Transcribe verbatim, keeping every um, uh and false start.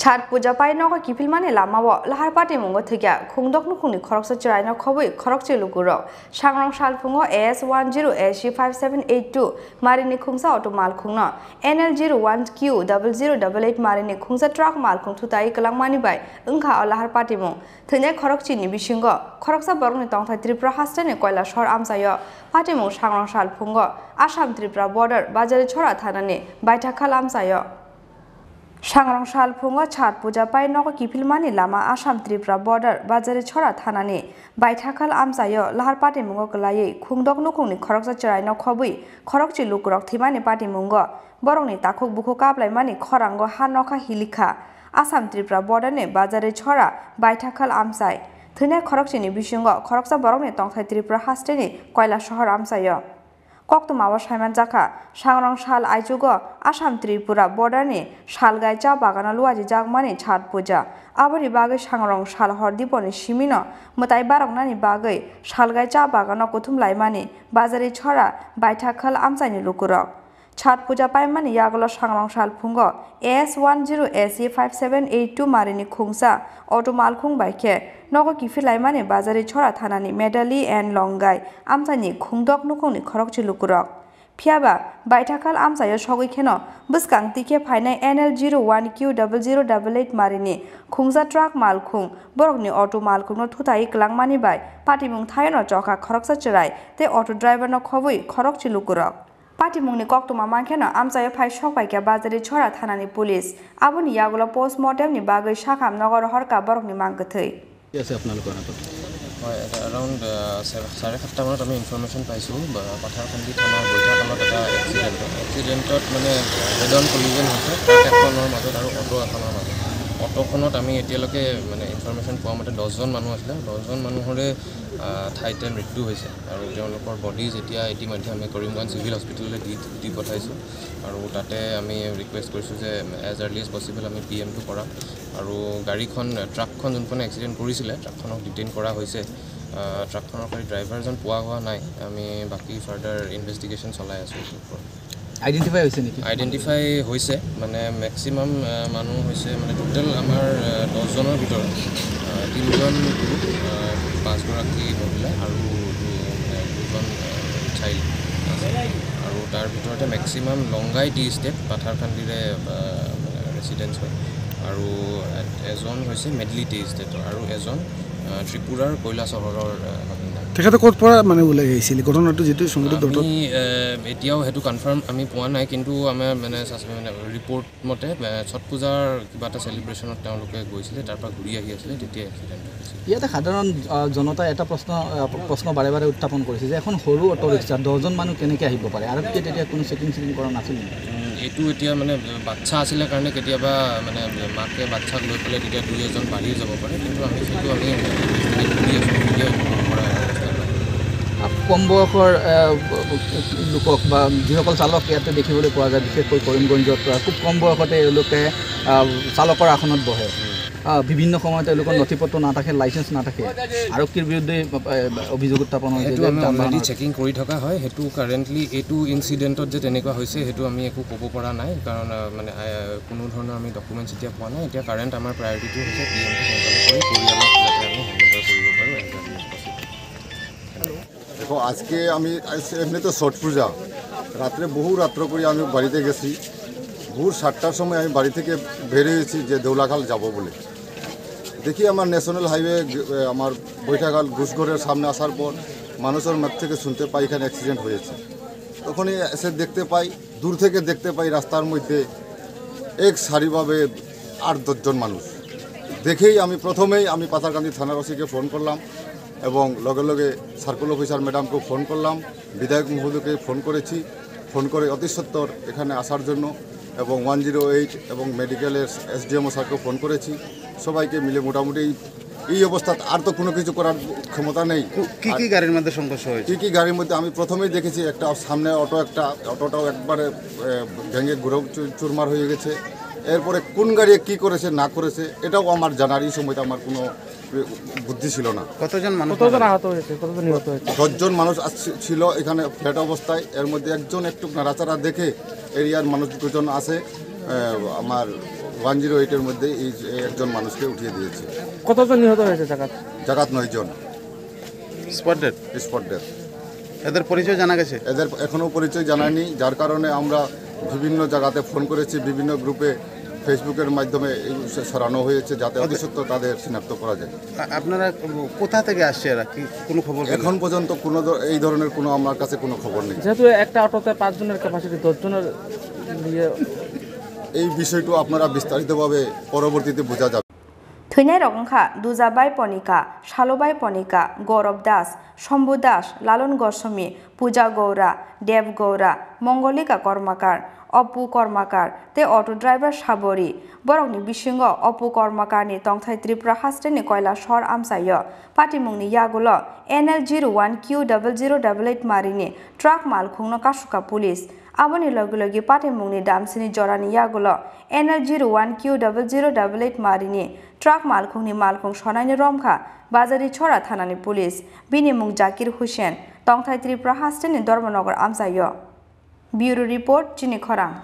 Chhat puja pai nogo kiphilmani lamao lahar patimungo thwikya khungdok nukhungni khoroksa chwraino khobwi khorokchi lukurok. Sangrong salphungo A S one zero A C five seven eight two marini khungsa auto malkhungno N L zero one Q double zero double eight marini khungsa truck malkhung thutai kwlangmani bai wngkha o lahar patimung. Thwinai khorokchini bisingo khoroksa borokni tongthai Tripura hasteni Koilashahar amchaio patimung sangrong salphungo Assam Tripura border Bazari Chhora thanani Baithakhal amchaio. Sangrong salphungo Chhat puja pai nogo kiphilmani lama Assam Tripura border Bazari Chhora thanani Baithakhal amchaio lahar patimungo kwlaiwi khungdok nukhungni khoroksa chwraino khobwi khorokchi lukurok thwimani patimungo borokni takhuk bukhuk kaplaimani khorango ha nokha hilikha Assam Tripura border ni Bazari Chhora Baithakhal amchai. Thwinai khorokchini bisingo khoroksa borokni tongthai Tripura hasteni Koilashahar amchaio. Koktwmao saimanjakha, sangrong sal aichugo Assam Tripura border ni Salgai cha bagano luajijakmani Chhat puja. Aboni bagwi sangrong sal hor diponi simino mwtai baroknani bagwi Salgai cha bagano kuthum laimani Bazari Chhora Baithakhal amchaini lukurok. Chhat puja paimani yagulo sangrong salphungo S one zero S E five seven eight two marini khungsa auto malkhung bai khe nogo kiphil laimani Bazari Chhora thanani Medali and Longai amchaini khungdok nukhungni khorokchi lukurok. Phiyaba Baithakhal amchaio sogwi kheno bwskang tikhe phainai N L zero one Q double zero double eight marini khungsa truck malkhung borokni auto malkhungno thutai kwlangmani bai patimung thaiono chokha khoroksa chwrai tei auto driver no khobwi khorokchi lukurok. Patimungni koktwma mankheno amchaio phai sok paikha Bazari Chhora thanani police. Aboni yagulo post mortem ni bagwi sakham nogo rohorkha borokni mang kwthwi. কি আছে আপোনালোকৰ হাতত? হয়, এটা এৰাউণ্ড, আহ, চাৰে, চাৰে সাতটা মানত আমি ইনফৰমেশ্যন পাইছোঁ, বা, পাথাৰকান্দি থানাৰ বৈঠাখালত এটা এক্সিডেণ্ট হয়। এক্সিডেণ্টত মানে হেড অন কলিজন হৈছে ট্ৰাক এখনৰ মাজত আৰু অটো এখনৰ মাজত। অটোখনত আমি এতিয়ালৈকে মানে ইনফৰমেশ্যন পোৱা মতে দহজন মানুহ আছিলে। দহজন মানুহৰে, আহ, ঠাইতে মৃত্যু হৈছে আৰু তেওঁলোকৰ বডিজ এতিয়া ইতিমধ্যে আমি কৰিমগঞ্জ চিভিল হস্পিটেললৈ দি, দি পঠাইছোঁ। আৰু তাতে আমি ৰিকুৱেষ্ট কৰিছোঁ যে এজ আৰ্লি এজ পচিবল আমি পি এমটো কৰা। আৰু গাড়ীখন, ট্ৰাকখন যোনখনে এক্সিডেণ্ট কৰিছিলে, ট্ৰাকখনক ডিটেইন কৰা হৈছে। আহ, ট্ৰাকখনৰ খালি ড্ৰাইভাৰজন পোৱা হোৱা নাই। আমি বাকী ফাৰ্ডাৰ ইনভেষ্টিগেশ্যন চলাই আছোঁ এইটোৰ ওপৰত। আইডেণ্টিফাই হৈছে নেকি? আইডেণ্টিফাই হৈছে, মানে মেক্সিমাম, আহ, মানুহ হৈছে, মানে টোটেল আমাৰ, আহ, দহজনৰ ভিতৰত, আহ, তিনিজন পুৰুষ, আহ, পাঁচগৰাকী মহিলা আৰু দু-, আহ, দুজন, আহ, চাইল্ড আছে। আৰু তাৰ ভিতৰতে মেক্সিমাম লংগাই টি ষ্টেট, পাথাৰকান্দিৰে, আহ, মানে ৰেচিডেণ্টছ হয়। আৰু এ-, এজন হৈছে মেডলি টি ষ্টেটৰ আৰু এজন, আহ, ত্ৰিপুৰাৰ কৈলাসহৰৰ, আহ, বাসিন্দা। তেখেতে ক'ত পৰা মানে ওলাই আহিছিল? ঘটনাটো যিটো সংঘটিত ঘটনা। আমি, আহ, এতিয়াও সেইটো কনফাৰ্ম আমি পোৱা নাই, কিন্তু আমাৰ মানে চাচ-, মানে ৰিপৰ্ট মতে, আহ, ছট পূজাৰ কিবা এটা চেলিব্ৰেশ্যনত তেওঁলোকে গৈছিলে, তাৰ পৰা ঘূৰি আহি আছিলে, তেতিয়া এক্সিডেণ্ট হৈছিল। ইয়াতে সাধাৰণ, আহ, জনতাই এটা প্ৰশ্ন, আহ, প্ৰশ্ন বাৰে বাৰে উত্থাপন কৰিছে যে এখন সৰু অটো ৰিক্সা দহজন মানুহ কেনেকে আহিব পাৰে? আৰক্ষীয়ে তেতিয়া কোনো চেকিং চেকিং কৰা নাছিল নেকি? উম, এইটো এতিয়া মানে বাচ্ছা আছিলে কাৰণে কেতিয়াবা মানে মাকে বাচ্ছাক লৈ পেলাই তেতিয়া দুই এজন বাঢ়ি যাব পাৰে, কিন্তু আমি সেইটো আমি ইনভেষ্টিগেট কৰি আছোঁ, এতিয়াও একো কৰা অৱস্থা নাই। আহ, কম বয়সৰ, আহ, লোকক বা যিসকল চালক ইয়াতে দেখিবলৈ পোৱা যায়, বিশেষকৈ কৰিমগঞ্জত, আহ, খুব কম বয়সতে এওঁলোকে, আহ, চালকৰ আসনত বহে। আহ, বিভিন্ন সময়ত তেওঁলোকৰ নথি পত্ৰ নাথাকে, লাইচেন্স নাথাকে। আৰক্ষীৰ বিৰুদ্ধে, আহ, অভিযোগ উত্থাপন হৈছে সেইটো যে আমি যান বাহনৰ অলৰেডি চেকিং কৰি থকা হয়। সেইটো কাৰেণ্টলি এইটো ইনচিডেণ্টত যে তেনেকুৱা হৈছে, সেইটো আমি একো ক'ব পৰা নাই, কাৰণ, আহ, মানে, আহ, কোনো ধৰণৰ আমি ডকুমেণ্টছ এতিয়া পোৱা নাই। এতিয়া কাৰেণ্ট আমাৰ প্ৰায়ৰিটিটো হৈছে পি এমটো সোনকালে কৰি পৰিয়ালক যাতে আমি হেণ্ডঅভাৰ কৰিব পাৰোঁ এজ আৰ্লি এজ পচিবল। দেখো, আজকে আমি, এমনি তো ছট পূজা, রাত্রে বহু রাত্র করে আমি বাড়িতে গেছি। ভোর সাতটার সময় আমি বাড়ি থেকে বের হয়েছি যে দেউলাখাল যাব বলে। দেখি আমার ন্যাশনাল হাইওয়ে, এ, আমার বৈঠাখাল ঘুষঘরের সামনে আসার পর মানুষের মুখ থেকে শুনতে পাই এখানে অ্যাক্সিডেন্ট হয়েছে। তখনই এসে দেখতে পাই, দূর থেকে দেখতে পাই রাস্তার মধ্যে এক সারিভাবে আট দশ জন মানুষ। দেখেই আমি প্রথমেই আমি পাথারকান্দি থানার ওসিকে ফোন করলাম এবং লগে লগে সার্কেল অফিসার ম্যাডামকেও ফোন করলাম, বিধায়ক মহোদয়কে ফোন করেছি। ফোন করে অতি সত্বর এখানে আসার জন্য এবং ওয়ান জিরো এইট এবং মেডিকেলের এসডিএমও স্যারকে ফোন করেছি। সবাইকে মিলে মোটামুটি এই, এই অবস্থাত আর তো কোনো কিছু করার ক্ষমতা নেই। কু-, কি কি আর গাড়ির মধ্যে সংঘর্ষ হয়েছে? কি কি গাড়ির মধ্যে আমি প্রথমেই দেখেছি একটা সামনে অটো, একটা অটোটাও একবারে, এ, ভেঙে গুঁড়ো চু-, চুরমার হয়ে গেছে। এরপরে কোন গাড়ি কি করেছে না করেছে এটাও আমার জানার এই সময়টা আমার কোনো বুদ্ধি ছিল না। কতজন মানুষ কতজন মারা আহত হয়েছে, কতজন নিহত হয়েছে? দশজন মানুষ আস-, ছিল এখানে ফ্ল্যাট অবস্থায়, এর মধ্যে একজন একটু নাড়াচাড়া দেখে এরিয়ার মানুষজন আছে, আহ, আমার ওয়ান জিরো এইটের মধ্যে এই একজন মানুষকে উঠিয়ে দিয়েছে। কতজন নিহত হয়েছে জায়গাত? জায়গাত নয়জন। Spot dead. Spot dead. এদের পরিচয় জানা গেছে? এদের এখনও পরিচয় জানায়নি, যার কারণে আমরা বিভিন্ন জায়গাতে ফোন করেছি, বিভিন্ন গ্রুপে, ফেসবুকের মাধ্যমে এই বিষয়ে ছড়ানো হয়েছে, যাতে অতি সত্বর তাদের শনাক্ত করা যায়। আ-, আপনারা কোথা থেকে আসছে এরা? কি কোনো খবর পেলেন? এখন পর্যন্ত কোনো ধ-, এই ধরনের কোনো আমার কাছে কোনো খবর নেই। যেহেতু একটা অটোতে পাঁচজনের ক্যাপাসিটি, দশজনের ইয়ে এই বিষয়টা আপনারা বিস্তারিতভাবে পরবর্তীতে বোঝা যাবে। Thwinairok wngkha Dujabai Ponika, Salobai Ponika, Gaurav Das, Shambhu Das, Lalun Goswami, Puja Gaura, Dev Gaura, Mongolika Kormakar, Apu Kormakar tei auto driver Sabori. Borokni bisingo Apu Kormakarni tongthai Tripura hasteni Koilashahar amchaio patimungni yagulo N L zero one Q double zero double eight marini truck malkhungno kasukha police. Aboni logi logi patimungni damsini jorani yagulo N L zero one Q double zero double eight marini truck malkhungni malkhung sonaini romkha Bazari Chora thanani police. Bini mung Zakir Hussain, tongthai Tripura hasteni Dharmanagar amchaio. Bureau report, Chini Khorang.